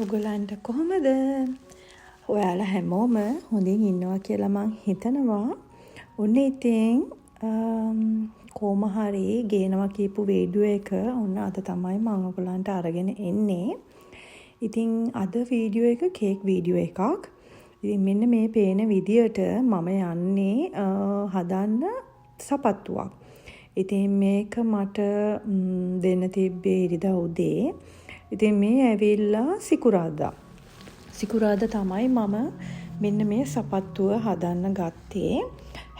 ඔගොල්ලන්ට කොහොමද? ඔයාලා හැමෝම හොඳින් ඉන්නවා කියලා මං හිතනවා. ඔන්න ඉතින් කොහොම හරි ගේනවා කියපු වීඩියෝ එක ඔන්න අද තමයි මං ඔයගොල්ලන්ට අරගෙන එන්නේ. ඉතින් අද වීඩියෝ එක කේක් වීඩියෝ එකක්. ඉතින් මෙන්න මේ පේන විදියට මම යන්නේ හදන්න සපත්තුවක්. ඉතින් මේක මට දෙන්න තිබ්බේ ඉරිදා උදේ. ඉතින් මේ ඇවිල්ලා සිකුරාදා. සිකුරාදා තමයි මම මෙන්න මේ සපත්තුව හදන්න ගත්තේ.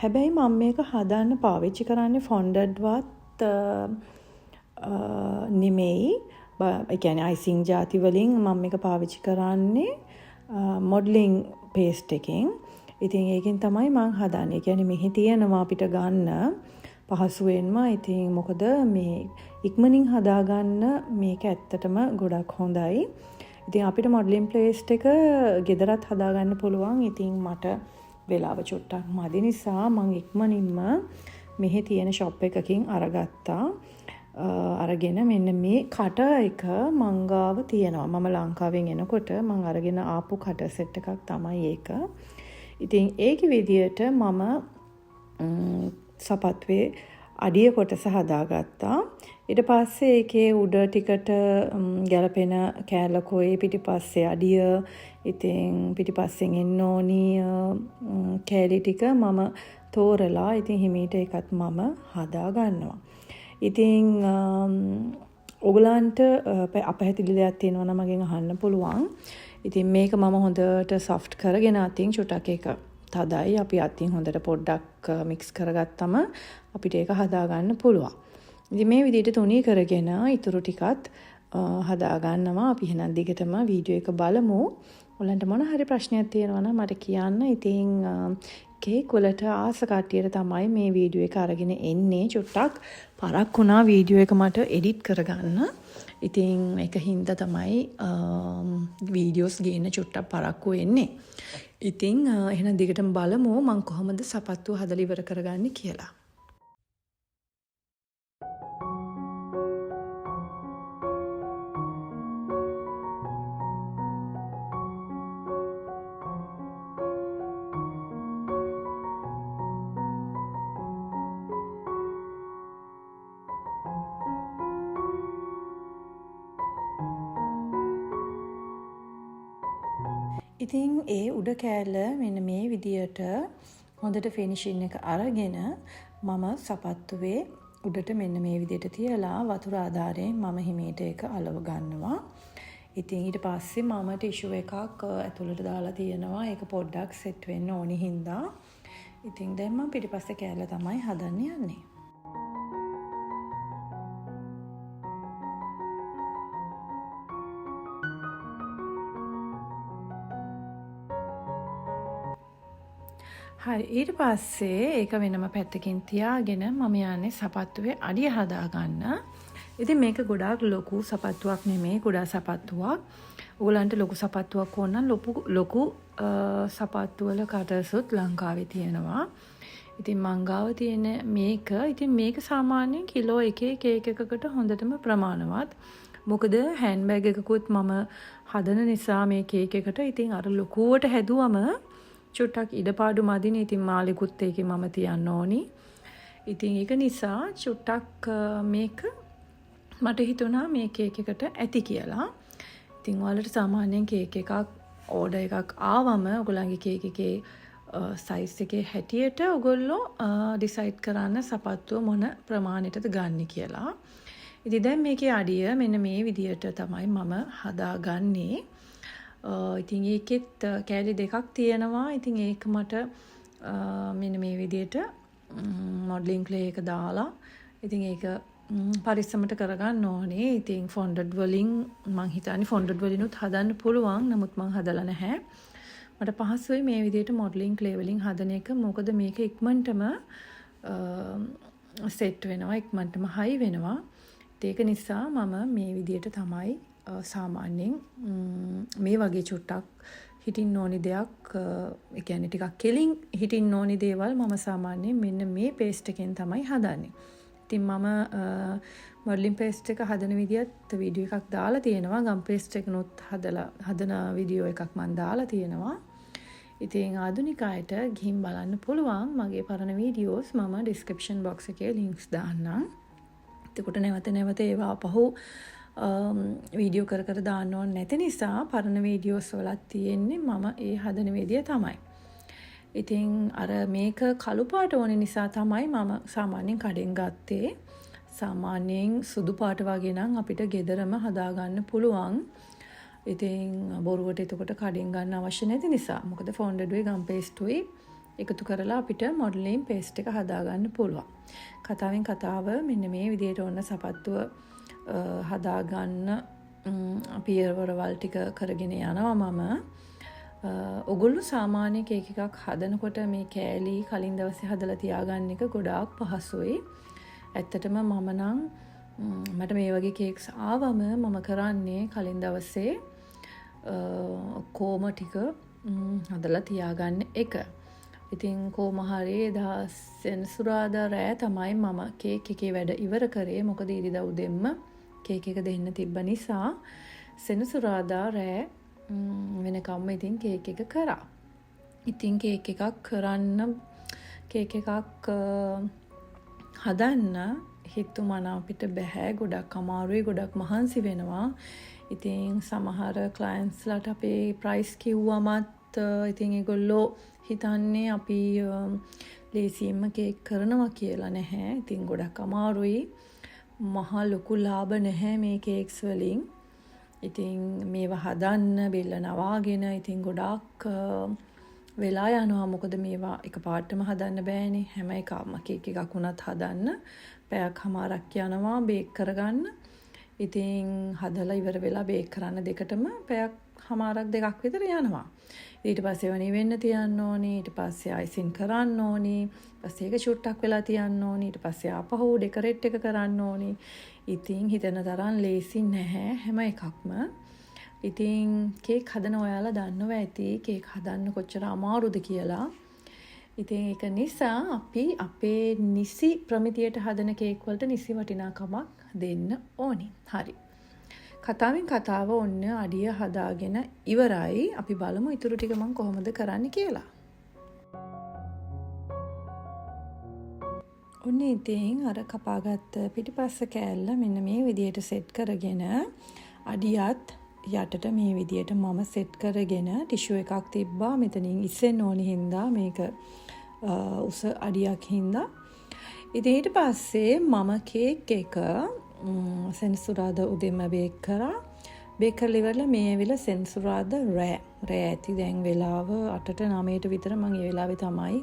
හැබැයි මම මේක හදන්න පාවිච්චි කරන්නේ ෆොන්ඩඩ්වත් නෙමෙයි. ඒ කියන්නේ අයිසිං ජාති වලින් මම මේක පාවිච්චි කරන්නේ මොඩලින් පේස්ට් එකෙන්. ඉතින් ඒකෙන් තමයි මං හදන්නේ. ඒ කියන්නේ මෙහි තියෙනවා අපිට ගන්න පහසුවෙන්ම. ඉතින් මොකද මේ ඉක්මනින් හදාගන්න මේක ඇත්තටම ගොඩක් හොඳයි. ඉතින් අපිට මොඩලින් පේස්ට් එක ගෙදරත් හදාගන්න පුළුවන්. ඉතින් මට වෙලාව චුට්ටක් මදි නිසා මං ඉක්මනින්ම මෙහි තියෙන ෂොප් එකකින් අරගත්තා. අරගෙන මෙන්න මේ කට එක මං ගාව තියෙනවා. මම ලංකාවෙන් එනකොට මං අරගෙන ආපු කට සෙට් එකක් තමයි ඒක. ඉතින් ඒකේ විදියට මම සපත්තුවේ අඩිය කොටස හදාගත්තා. ඊට පස්සේ ඒකේ උඩ ටිකට ගැලපෙන කෑල්ල කොයි පිටිපස්සේ අඩිය, ඉතින් පිටිපස්සෙන් එන්න ඕනි කෑලි ටික මම තෝරලා ඉතින් හිමීට ඒකත් මම හදා ගන්නවා. ඉතින් ඔයගලන්ට අපහැදිලි දෙයක් තියෙනවා නම් මගෙන් අහන්න පුළුවන්. ඉතින් මේක මම හොඳට සොෆ්ට් කරගෙන අතින් චුට්ටක් ඒක තදයි අපි අතින් හොඳට පොඩ්ඩක් මික්ස් කරගත්තම අපිට ඒක හදාගන්න පුළුවන්. ඉතින් මේ විදිහට තුනී කරගෙන ඉතුරු ටිකත් හදාගන්නවා. අපි එහෙනම් දිගටම වීඩියෝ එක බලමු. ඔයාලන්ට මොන හරි ප්‍රශ්නයක් තියෙනවා නම් මට කියන්න. ඉතින් කේක් වලට ආස කට්ටියට තමයි මේ වීඩියෝ එක අරගෙන එන්නේ. චුට්ටක් පරක් වුණා වීඩියෝ එක මට එඩිට් කරගන්න. ඉතින් ඒක හින්දා තමයි වීඩියෝස් ගේන්න චුට්ටක් පරක්කු වෙන්නේ. ඉතින් එහෙනම් දිගටම බලමු මං කොහොමද සපත්තුව හදලා ඉවර කරගන්නේ කියලා. ඉතින් ඒ උඩ කෑල්ල මෙන්න මේ විදියට හොඳට ෆිනිෂින් එක අරගෙන මම සපත්තුවේ උඩට මෙන්න මේ විදියට තියලා වතුර ආධාරයෙන් මම හිමීට ඒක අලව ගන්නවා. ඉතින් ඊට පස්සේ මම ටිෂු එකක් ඇතුළට දාලා තියෙනවා. ඒක පොඩ්ඩක් සෙට් වෙන්න ඕනි හින්දා. ඉතින් දැන් මම පිටිපස්සේ කෑල්ල තමයි හදන්න යන්නේ. හරි, ඊට පස්සේ ඒක වෙනම පැත්තකින් තියාගෙන මම යන්නේ සපත්තුවේ අඩිය හදාගන්න. ඉතින් මේක ගොඩාක් ලොකු සපත්තුවක් නෙමෙයි, කුඩා සපත්තුවක්. ඔයගලන්ට ලොකු සපත්තුවක් ඕන නම් ලොකු සපත්තු වල කටර්සුත් ලංකාවේ තියෙනවා. ඉතින් මං ගාව තියෙන මේක, ඉතින් මේක සාමාන්‍යයෙන් කිලෝ එකේ කේක් එකකට හොඳටම ප්‍රමාණවත්. මොකද හෑන්ඩ් බෑග් එකකුත් මම හදන නිසා මේ කේක් එකට ඉතින් අර ලොකුවට හැදුවම චුට්ටක් ඉඩපාඩු මදිනේ. ඉතින් මාළෙකුත් ඒකේ මම තියන්න ඕනි. ඉතින් ඒක නිසා චුට්ටක් මේක මට හිතුණා මේ කේක් එකට ඇති කියලා. ඉතින් ඔයාලට සාමාන්‍යයෙන් කේක් එකක් ඕඩර් එකක් ආවම ඔයගොල්ලන්ගේ කේක් එකේ සයිස් එකේ හැටියට ඔයගොල්ලෝ ඩිසයිඩ් කරන්න සපත්තුව මොන ප්‍රමාණයටද ගන්න කියලා. ඉතින් දැන් මේකේ අඩිය මෙන්න මේ විදියට තමයි මම හදාගන්නේ. ඉතින් ඒකෙත් කෑලි දෙකක් තියෙනවා. ඉතින් ඒක මට මෙන්න මේ විදියට මොඩලින් ක්ලේ එක දාලා ඉතින් ඒක පරිස්සමට කරගන්න ඕනේ. ඉතින් ෆොන්ඩඩ් වලින් මං හිතන්නේ ෆොන්ඩඩ් වලිනුත් හදන්න පුළුවන්. නමුත් මං හදලා නැහැ. මට පහසුයි මේ විදියට මොඩලින් ක්ලේ වලින් හදන එක. මොකද මේක ඉක්මනටම සෙට් වෙනවා, ඉක්මනටම හයි වෙනවා. ඉතින් ඒක නිසා මම මේ විදියට තමයි සාමාන්‍යයෙන් මේ වගේ චුට්ටක් හිටින්න ඕනි දෙයක්, ඒ කියන්නේ ටිකක් කෙලින් හිටින්න ඕනි දේවල් මම සාමාන්‍යයෙන් මෙන්න මේ පේස්ට් එකෙන් තමයි හදන්නේ. ඉතින් මම මොඩලින් පේස්ට් එක හදන විදියත් වීඩියෝ එකක් දාලා තියෙනවා. ගම් පේස්ට් එකනොත් හදලා හදන වීඩියෝ එකක් මම දාලා තියෙනවා. ඉතින් ආධුනික අයට ගිහින් බලන්න පුළුවන් මගේ පරණ වීඩියෝස්. මම ඩිස්ක්‍රිප්ෂන් බොක්ස් එකේ ලින්ක්ස් දාන්නම්. එතකොට නැවත නැවත ඒවා ආපහු වීඩියෝ කර කර දාන්න ඕන නැති නිසා පරණ වීඩියෝස් වලත් තියෙන්නේ මම ඒ හදන විදිය තමයි. ඉතින් අර මේක කළු පාට ඕන නිසා තමයි මම සාමාන්‍යයෙන් කඩෙන් ගත්තේ. සාමාන්‍යයෙන් සුදු පාට වගේ නම් අපිට ගෙදරම හදාගන්න පුළුවන්. ඉතින් බොරුවට එතකොට කඩෙන් ගන්න අවශ්‍ය නැති නිසා. මොකද ෆොන්ඩඩුයි ගම් පේස්ටුයි එකතු කරලා අපිට මොඩලින් පේස්ට් එක හදාගන්න පුළුවන්. කතාවෙන් කතාව මෙන්න මේ විදිහට ඔන්න සපත්තුව හදාගන්න පියවරවල් ටික කරගෙන යනවා මම. ඔගොල්ලෝ සාමාන්‍ය කේක් එකක් හදනකොට මේ කෑලි කලින් දවසේ හදලා තියාගන්න එක ගොඩාක් පහසුයි. ඇත්තටම මම නම් මට මේ වගේ කේක්ස් ආවම මම කරන්නේ කලින් දවසේ ඔක්කොම ටික හදලා තියාගන්න එක. ඉතින් කොහොම හරි එදා සෙනසුරාදා රෑ තමයි මම කේක් එකේ වැඩ ඉවර කරේ. මොකද ඉරිදා උදෙන්ම කේක් එක දෙන්න තිබ්බ නිසා සෙනසුරාදා රෑ වෙනකම්ම ඉතින් කේක් එක කරා. ඉතින් කේක් එකක් කරන්න, කේක් එකක් හදන්න හිතුමන අපිට බැහැ. ගොඩක් අමාරුයි, ගොඩක් මහන්සි වෙනවා. ඉතින් සමහර ක්ලයන්ට්ස්ලාට අපේ ප්‍රයිස් කිව්වමත් ඉතින් ඒගොල්ලෝ හිතන්නේ අපි ලේසියෙන්ම කේක් කරනවා කියලා. නැහැ. ඉතින් ගොඩක් අමාරුයි. මහා ලොකු ලාභ නැහැ මේ කේක්ස් වලින්. ඉතින් මේවා හදන්න බෙල්ල නවාගෙන ඉතින් ගොඩාක් වෙලා යනවා. මොකද මේවා එකපාරටම හදන්න බෑනේ. හැම එකම කේක් එකක් වුණත් හදන්න පැයක් හමාරක් යනවා බේක් කරගන්න. ඉතින් හදලා ඉවර වෙලා බේක් කරන්න දෙකටම පැයක් හමාරක් දෙකක් විතර යනවා. ඊට පස්සේ ඒවා නිවෙන්න තියන්න ඕනේ. ඊට පස්සේ අයිසින් කරන්න ඕනේ. ඊට පස්සේ ඒක චුට්ටක් වෙලා තියන්න ඕනේ. ඊට පස්සේ ආපහු ඩෙකරේට් එක කරන්න ඕනේ. ඉතින් හිතන තරම් ලේසි නැහැ හැම එකක්ම. ඉතින් කේක් හදන ඔයාලා දන්නවා ඇති කේක් හදන්න කොච්චර අමාරුද කියලා. ඉතින් ඒක නිසා අපි අපේ නිසි ප්‍රමිතියට හදන කේක් වලට නිසි වටිනාකමක් දෙන්න ඕනි. හරි. කතාවෙන් කතාව ඔන්න අඩිය හදාගෙන ඉවරයි. අපි බලමු ඉතුරු ටික මං කොහොමද කරන්නේ කියලා. ඔන්න ඉතින් අර කපාගත්ත පිටිපස්ස කෑල්ල මෙන්න මේ විදියට සෙට් කරගෙන අඩියත් යටට මේ විදියට මම සෙට් කරගෙන ටිෂු එකක් තිබ්බා මෙතනින් ඉස්සෙන්න ඕනි හින්දා මේක උස අඩියක් හින්දා. ඉතින් ඊට පස්සේ මම කේක් එක සෙනසුරාදා උදෙන්ම බේක් කරා. බේක් කරලා ඉවරලා මේ ඇවිල්ලා සෙනසුරාදා රෑ. රෑ ඇති දැන් වෙලාව අටට නවයට විතර මං ඒ වෙලාවේ තමයි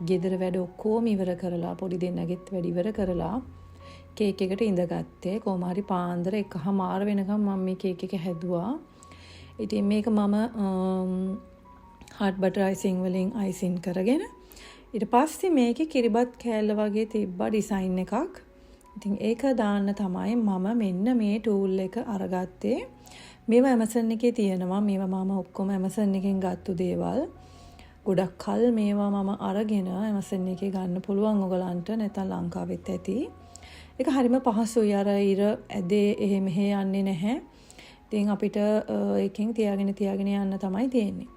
ගෙදර වැඩ ඔක්කොම ඉවර කරලා පොඩි දෙන්නගෙත් වැඩ ඉවර කරලා කේක් එකට ඉඳගත්තේ. කොහොම හරි පාන්දර එකහමාර වෙනකම් මම මේ කේක් එක හැදුවා. ඉතින් මේක මම හાર્ට් බටර් අයිසිං වලින් අයිසින් කරගෙන ඊට පස්සේ මේකේ කිරිබත් කෑල්ල වගේ තිබ්බා ඩිසයින් එකක්. ඉතින් ඒක දාන්න තමයි මම මෙන්න මේ ටූල් එක අරගත්තේ. මේවා Amazon එකේ තියෙනවා. මේවා මම ඔක්කොම Amazon එකෙන් ගත්තු දේවල්. ගොඩක් කල් මේවා මම අරගෙන Amazon එකේ ගන්න පුළුවන් ඔයගලන්ට, නැත්නම් ලංකාවෙත් ඇති. ඒක හරිම පහසුයි. අර ඉර ඇදේ එහෙ මෙහෙ යන්නේ නැහැ. ඉතින් අපිට ඒකෙන් තියාගෙන තියාගෙන යන්න තමයි තියෙන්නේ.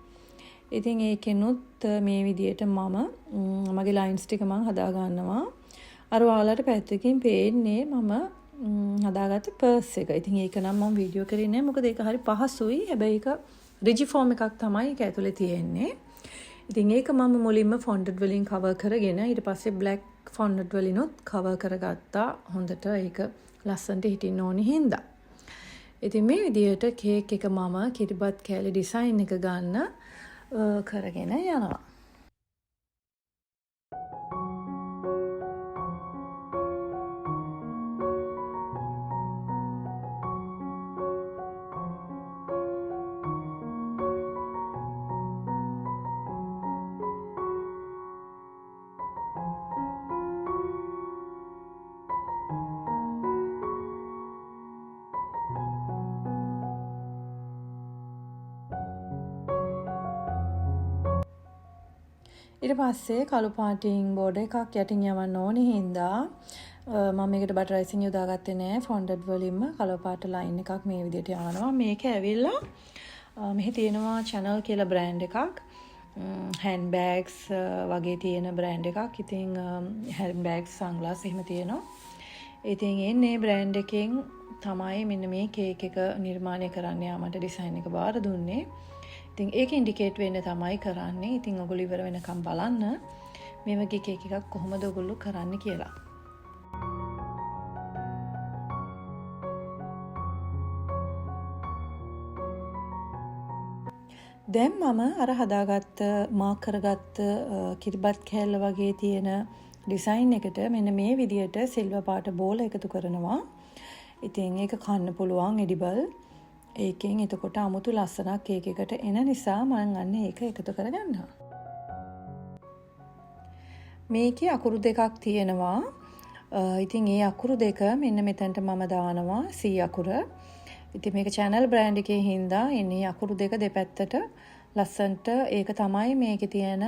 ඉතින් ඒකෙනුත් මේ විදියට මගේ ලයින්ස් ටික මං හදා ගන්නවා. අර ඔයාලට පැත්තකින් පේන්නේ මම හදාගත්ත පර්ස් එක. ඉතින් ඒක නම් මම වීඩියෝ කරේ නෑ, මොකද ඒක හරි පහසුයි. හැබැයි ඒක රිජිෆෝම් එකක් තමයි ඒක ඇතුලේ තියෙන්නේ. ඉතින් ඒක මම මුලින්ම ෆොන්ඩඩ් වලින් කවර් කරගෙන ඊට පස්සේ බ්ලැක් ෆොන්ඩඩ් වලිනුත් කවර් කරගත්තා. හොඳට ඒක ලස්සනට හිටින්න ඕනි හින්දා. ඉතින් මේ විදියට කේක් එක මම කිරිබත් කෑලි ඩිසයින් එක ගන්න කරගෙන යනවා. ඊට පස්සේ කළු පාටින් බෝඩර් එකක් යටින් යවන්න ඕනි හින්දා මම මේකට බටර් අයිසිං යොදාගත්තේ නෑ. ෆොන්ඩන්ට් වලින්ම කලර් පාට ලයින් එකක් මේ විදිහට යවනවා. මේක ඇවිල්ලා මෙහි තියෙනවා චැනල් කියලා බ්‍රෑන්ඩ් එකක්. හෑන්ඩ් බෑග්ස් වගේ තියෙන බ්‍රෑන්ඩ් එකක්. ඉතින් හෑන්ඩ් බෑග්ස්, සන්ග්ලාස් එහෙම තියෙනවා. ඉතින් එන්නේ බ්‍රෑන්ඩ් එකෙන් තමයි මෙන්න මේ කේක් එක නිර්මාණය කරන්න යා මට ඩිසයින් එක බාර දුන්නේ. ඉතින් ඒක ඉන්ඩිකේට් වෙන්න තමයි කරන්නේ. ඉතින් ඔයගොල්ලෝ ඉවර වෙනකම් බලන්න මේ වගේ කේක් එකක් කොහොමද ඔයගොල්ලෝ කරන්නේ කියලා. දැන් මම අර හදාගත්ත මාක් කරගත්ත කිරිබත් කෑල්ල වගේ තියෙන ඩිසයින් එකට මෙන්න මේ විදියට සිල්වර් පාට බෝල එකතු කරනවා. ඉතින් ඒක කන්න පුළුවන් එඩිබල්. ඒකෙන් එතකොට අමුතු ලස්සනක් කේක් එකට එන නිසා මං අන්න ඒක එකතු කරගන්නවා. මේකේ අකුරු දෙකක් තියෙනවා. ඉතින් ඒ අකුරු දෙක මෙන්න මෙතනට මම දානවා C අකුර. ඉතින් මේක චැනල් බ්‍රෑන්ඩ් එකේ හින්දා එන්නේ අකුරු දෙක දෙපැත්තට ලස්සනට ඒක තමයි මේකේ තියෙන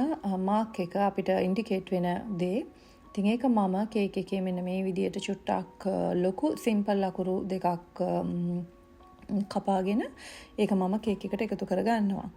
මාක් එක අපිට ඉන්ඩිකේට් වෙන දේ. ඉතින් ඒක මම කේක් එකේ මෙන්න මේ විදියට චුට්ටක් ලොකු සිම්පල් අකුරු දෙකක් කපාගෙන ඒක මම කේක් එකට එකතු කරගන්නවා.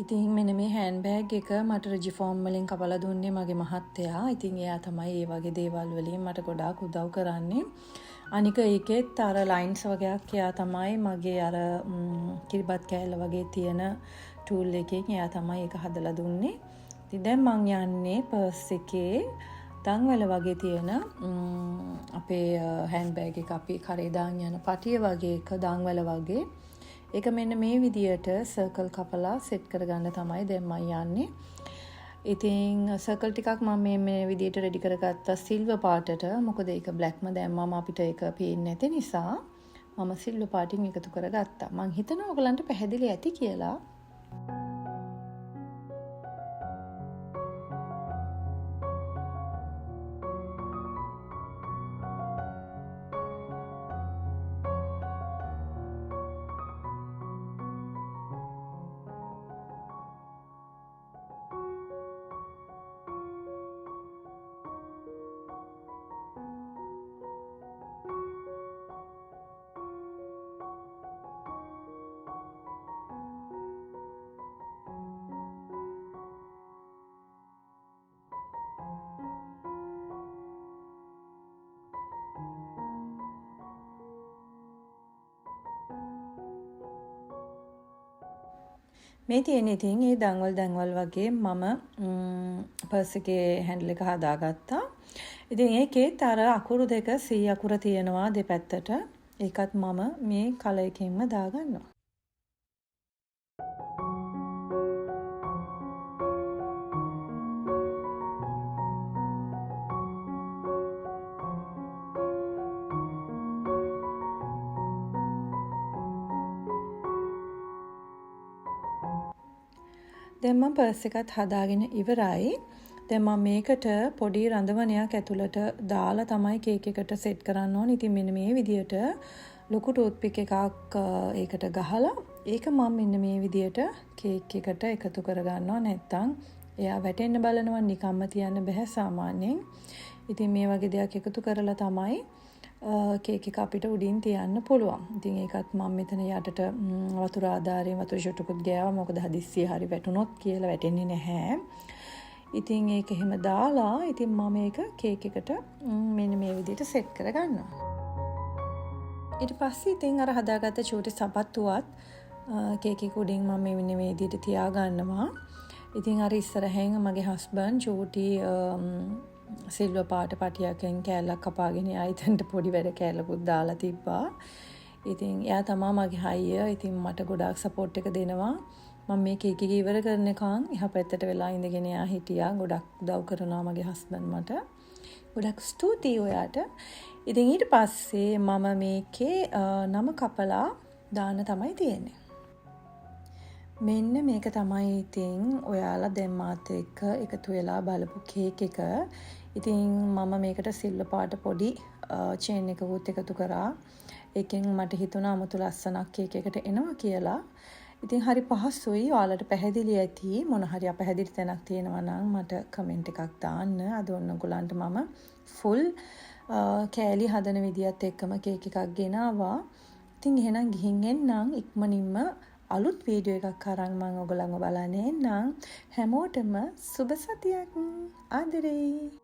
ඉතින් මෙන්න මේ හෑන්ඩ් බෑග් එක මට රෙජිෆෝම් වලින් කපලා දුන්නේ මගේ මහත්තයා. ඉතින් එයා තමයි ඒ වගේ දේවල් වලින් මට ගොඩාක් උදව් කරන්නේ. අනික ඒකෙත් අර ලයින්ස් වගේක් එයා තමයි මගේ අර කිරිබත් කෑල්ල වගේ තියෙන ටූල් එකෙන් එයා තමයි ඒක හදලා දුන්නේ. ඉතින් දැන් මං යන්නේ පර්ස් එකේ දන්වැල වගේ තියෙන අපේ හෑන්ඩ් බෑග් එක අපි කරේ දාන් යන පටිය වගේ එක දන්වැල වගේ. ඒක මෙන්න මේ විදියට සර්කල් කපලා සෙට් කරගන්න තමයි දැන් මං යන්නේ. ඉතින් සර්කල් ටිකක් මම මේ විදියට රෙඩි කරගත්තා සිල්වර් පාටට. මොකද ඒක බ්ලැක්ම දැම්මම අපිට ඒක පේන්නේ නැති නිසා මම සිල්වර් පාටින් එකතු කරගත්තා. මං හිතනවා ඔයගලන්ට පැහැදිලි ඇති කියලා. මේ තියෙන ඉතින් ඒ දන්වල් දන්වල් වගේ මම පර්ස් එකේ හැන්ඩල් එක හදාගත්තා. ඉතින් ඒකේත් අර අකුරු දෙක C අකුර තියෙනවා දෙපැත්තට. ඒකත් මම මේ කලර් එකෙන්ම දාගන්නවා. දැන් මම පර්ස් එකත් හදාගෙන ඉවරයි. දැන් මම මේකට පොඩි රඳවනයක් ඇතුළට දාලා තමයි කේක් එකට සෙට් කරන්න ඕනේ. ඉතින් මෙන්න මේ විදියට ලොකු ටූත්පික් එකක් ඒකට ගහලා ඒක මම මෙන්න මේ විදියට කේක් එකට එකතු කරගන්නවා. නැත්තම් එයා වැටෙන්න බලනවා, නිකම්ම තියන්න බෑ සාමාන්‍යයෙන්. ඉතින් මේ වගේ දෙයක් එකතු කරලා තමයි කේක් එක අපිට උඩින් තියන්න පුළුවන්. ඉතින් ඒකත් මම මෙතන යටට වතුර ආධාරයෙන් වතුර ෂොට් එකකුත් ගෑවා. මොකද හදිස්සියේ හරි වැටුනොත් කියලා වැටෙන්නේ නැහැ. ඉතින් ඒක එහෙම දාලා ඉතින් මම ඒක කේක් එකට මෙන්න මේ විදිහට සෙට් කරගන්නවා. ඊට පස්සේ ඉතින් අර හදාගත්ත චූටි සපත්තුවත් කේක් එක උඩින් මම මෙන්න මේ විදිහට තියාගන්නවා. ඉතින් අර ඉස්සරහෙන් මගේ හස්බන්ඩ් චූටි සිල්වර් පාට පටියකින් කෑල්ලක් කපාගෙන එයා එතනට පොඩි වැඩ කෑල්ලකුත් දාලා තිබ්බා. ඉතින් එයා තමා මගේ හයිය. ඉතින් මට ගොඩාක් සපෝට් එක දෙනවා. මම මේ කේක් එක ඉවර කරනකන් එහා පැත්තට වෙලා ඉඳගෙන එයා හිටියා. ගොඩක් උදව් කරනවා මගේ හස්බන්ඩ් මට. ගොඩක් ස්තුතියි ඔයාට. ඉතින් ඊට පස්සේ මම මේකේ නම කපලා දාන්න තමයි තියෙන්නේ. මෙන්න මේක තමයි ඉතින් ඔයාලා දැන් මාත් එක්ක එකතු වෙලා බලපු කේක් එක. ඉතින් මම මේකට සිල්වර් පාට පොඩි චේන් එකකුත් එකතු කරා. ඒකෙන් මට හිතුණා අමුතු ලස්සනක් කේක් එකට එනවා කියලා. ඉතින් හරි පහසුයි. ඔයාලට පැහැදිලි ඇති. මොන හරි අපැහැදිලි තැනක් තියෙනවා නම් මට කමෙන්ට් එකක් දාන්න. අද ඔන්න ඔයගොල්ලන්ට මම ෆුල් කෑලි හදන විදියත් එක්කම කේක් එකක් ගෙනාවා. ඉතින් එහෙනම් ගිහින් එන්නම්. ඉක්මනින්ම අලුත් වීඩියෝ එකක් අරන් මම ඔයගොල්ලන්ව බලන්න එන්නම්. හැමෝටම සුබ සතියක්. ආදරෙයි.